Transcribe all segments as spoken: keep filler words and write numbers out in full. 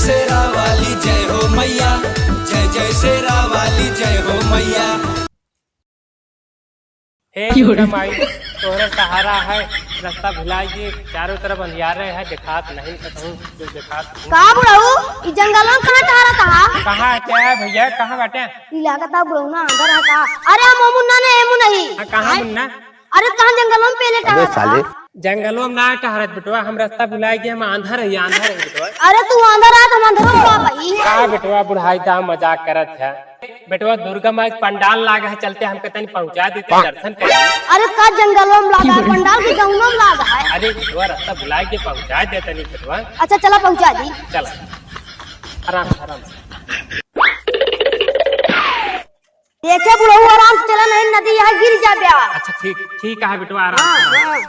शेरा वाली जय हो मैया, जय जय शेरा वाली जय हो मैया। हे दुर्गा माई, तोहरे सहारा है, रास्ता भुलाइ गे, चारों तरफ अंधियारे है, देखात नहीं, कतहूँ कुछ देखात नहीं। का बुढ़ऊ, ई जंगल में कहाँ टहरत हा? कहाँ क्या है भैया, कहाँ बाटे? ई लागत हा बुढ़ऊ ना, अंदर है का? अरे हम मुन्ना ने, एमू नहीं। हाँ, कहाँ मुन्ना? अरे, कहाँ जंगलों में पहले अबे टहरत साले। हा? जंगलों में ना टहरत बेटवा, हम रास्ता भुलाइ गे, हम आंधा रही, आंधा रही बेटवा। अरे, तू आंधा रहा, हम अंधरों में का भाई? का बेटवा, बुढ़ाई दा मजाक करत है। बेटवा, दुर्गा माई के पंडाल लाग है, चलते हमके तनी पहुँचा देते, दर्शन कर। अरे, का जंगलों में लागा है पंडाल की गौनों में लागा है? अरे बेटवा, रास्ता भुलाइ गे, पहुँचा दे तनी बेटवा। अच्छा, चला पहुँचा दी। चला, आराम से, आराम से। देखे बुढ़ऊ, आराम से चला, नहीं नदी यहाँ गिर जाबे। अच्छा, ठीक, ठीक है बेटवा, आराम से। हाँ।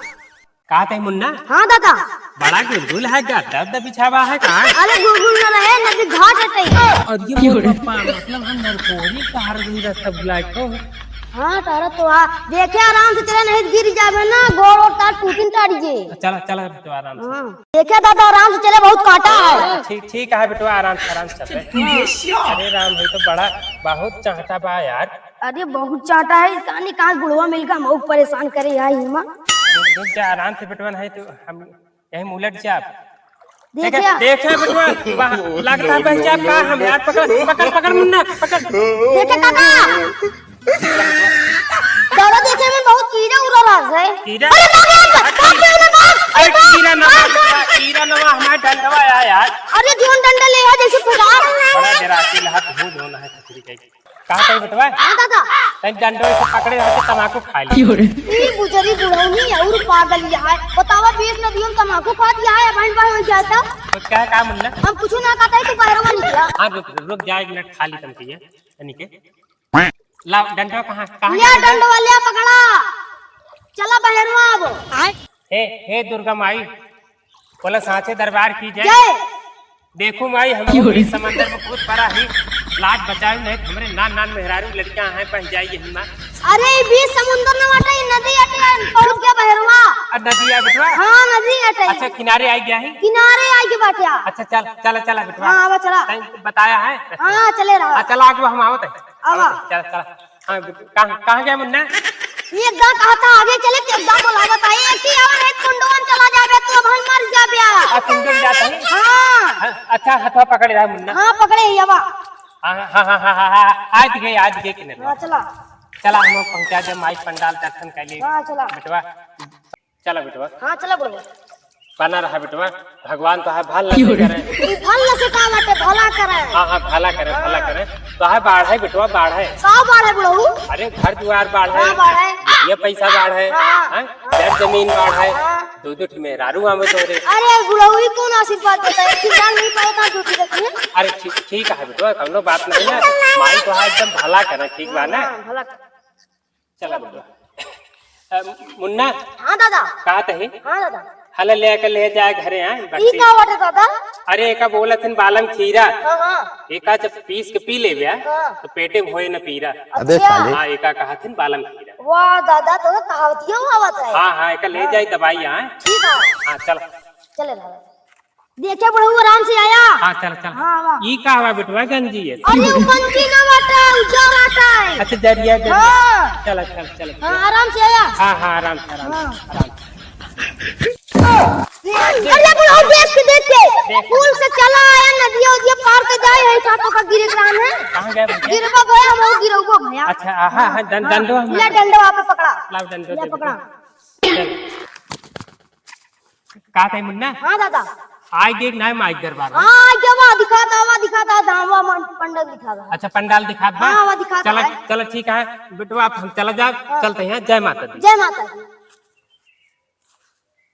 कहा थे मुन्ना? हाँ दादा। बड़ा गुलगुल है, गद्दा उद्दा बिछावा है का? अरे गुलगुल न रहे, नदी घाट हटे। अरे मोर पप्पा, मतलब हम नरकोरी टहर गई रास्ता भुलाइ के। हाँ, टहरत तो हा। देखे आराम से चला, नहीं गिर जाबे ना, गोड़ ओड़ तार टूटिन टाड़ी जे। चला, चला बेटवा, आराम से। हाँ। देखे दादा, आराम से चले, बहुत कांटा है। ठीक, ठीक है बेटवा, आराम से, आराम से चले। अरे राम, ये तो बड़ा, बहुत चांटा बा यार। अरे बहुत चांटा है, कहानी कहाँ गुड़वा मिल गया, हम परेशान करे यार हिमा। रुक, रुक जा, आराम से बेटवा, नहीं तो हम यहीं उलट जाब। देखे, देखे बेटवा, वाह, लगता है बह जाब का हम यार, पकड़, पकड़, पकड़ मुन्ना, पकड़। देखे काका, दादा देखे में बहुत कीड़ा उड़ा रहा है। कीड़ा? अरे बाप रे, बाप रे, बाप रे, बाप रे, अरे बाप रे। कीड़ा ना बा, कीड़ा ना बा, हमार डंडवा आया यार। अरे जोन डंडा ले आ जैसे फुटा। बड़ा डराती लहत हो जोन है खचरी के। कहाँ कहीं बेटवा? हाँ दादा। तनी डंडवा से पकड़े रहते तमाकू खा ली। ई बुजरी बुढ़ौनी और पागल यहाँ है। बतावा बीच नदियों में तमाकू खा दिया है, बहन बहन हो जाता। तो क्या काम मुन्ना? हम कुछ ना कहते, तू बहरवा निकला। हाँ रुक, रुक जा एक मिनट, खा ली तमके ये, तनी के। ला, डंडवा कहाँ, कहाँ ले गया डंडवा? डंडवा ले पकड़ा। चला बहरवा अब। हे, हे दुर्गा माई, बोला साँचे दरबार की जय। जय। देखो माई, हम क्यों रे? इस समंदर में कूद पड़ा ही, लाज बचाओ नहीं, हमरे नान नान मेहरारू लड़कियां हैं, बह जाई यही माँ। अरे, ई बीच समुंदर में बाटे, ई नदी अटे, पहुंच गया बहरवा। आ, नदी आ बेटवा? हाँ, नदी अटे। अच्छा, किनारे आ गया है? किनारे आ गया बाटे। अच्छा, चल, चला, चला बेटवा। हाँ, आवा, चला। तैं बताया है? हाँ, चले रहा। हाँ, चला, आगे हम आवत है। आवा। चला, चला। हाँ, कहाँ, कहाँ गया मुन्ना? ये एकदम कहा था आगे चले, तो एकदम बोलावत है। एक ही आवर है, कुंडवन चला जाबे, तो अब हम मर जाबे। आ, कुंडवन जाता है? हाँ। हाँ, अच्छा, हथवा पकड़े रहा मुन्ना। हाँ, पकड़े ही आवा। हाँ, हाँ, हाँ, आज गए, आज गए किनारे। हाँ, चला। चला, हम लोग पहुँचा दे माई पंडाल दर्शन कर लिए। हाँ, चला। बेटवा, चला बेटवा। हाँ, चला बुढ़वा। बना रहा बेटवा, भगवान तो है भल नसीब करे। ई भल नसीब का बाटे, भला करे। हाँ, हाँ, भला करे, भला हाँ। करे। तो है बाढ़ है बेटवा, बाढ़ है। का बाढ़ है बुढ़ऊ? अरे घर दुआर बाढ़ है। हाँ, बाढ़ है। ये पैसा बाढ़ है। हाँ, हाँ? हाँ। घर जमीन बाढ़ है। हाँ। दो दो ठे मेहरारू आवे तोरे। अरे बुढ़ऊ, ई कौन आशीर्वाद देता है? एक दान नहीं पाए, कहाँ झूठी रखी है? अरे ठीक, ठीक है बेटवा, कौनो बात नहीं है। माई तो है एकदम भला करे, ठीक बा ना? हाँ, भला करे। चला बेटवा। अ, मुन्ना। हाँ दादा। का तही? हाँ दादा। हला ले के ले जाए घरे, हाँ, ई बक्सी। का बाटे दादा? अरे, एका बोलत हन बालम खीरा। हाँ, हाँ। एका जब पीस के पी लेबे, हाँ। तो पेटे में होए न पीरा। अबे अच्छा। साले। हाँ, एका कहत हन बालम खीरा। वाह दादा, तो कहावतिया आवत है। हाँ, हाँ, एका ले हाँ। जाए दवाई, हाँ। ठीक है। हाँ, चल। चले दादा। देखे बुढ़ऊ आराम से आया। हाँ, चल, चल। हाँ, वाह। ई का हवा बेटवा गंजी है? अरे, वो गंजी ना बाटे, उज्जर रहता है। अच्छा, जरिया, जरिया। हाँ। चल, चल, चल। हाँ, आराम से आया। हाँ, हाँ, आराम से, आराम से, हाँ। आराम से। अरे, बुढ़ऊ देख के, देख के। देख। पुल से चला आया, नदिया उदिया पार के जाए है, साथ ओका गिरे के रहन है। कहाँ गया भैया? गिरबा गया, हम गिरबो भैया। अच्छा, हाँ, हाँ, डं-, हाँ। डंडवा हम ले डंडवा पे पकड़ा। लाओ डंडवा ले दे पकड़ा। दे। चल। का कही मुन्ना? हाँ दादा। आइ गे कि नाहीं माई के दरबार में? हाँ, आइ गे, वा दिखाता, वा दिखाता, धामवा मन पंडल दिखाता। अच्छा, पंडाल दिखात बा? हाँ, वा दिखाता चला, है। चला, ठीक है बेटवा, अब हम चला जाब, हाँ। चलते हैं, जय माता दी। जय माता दी।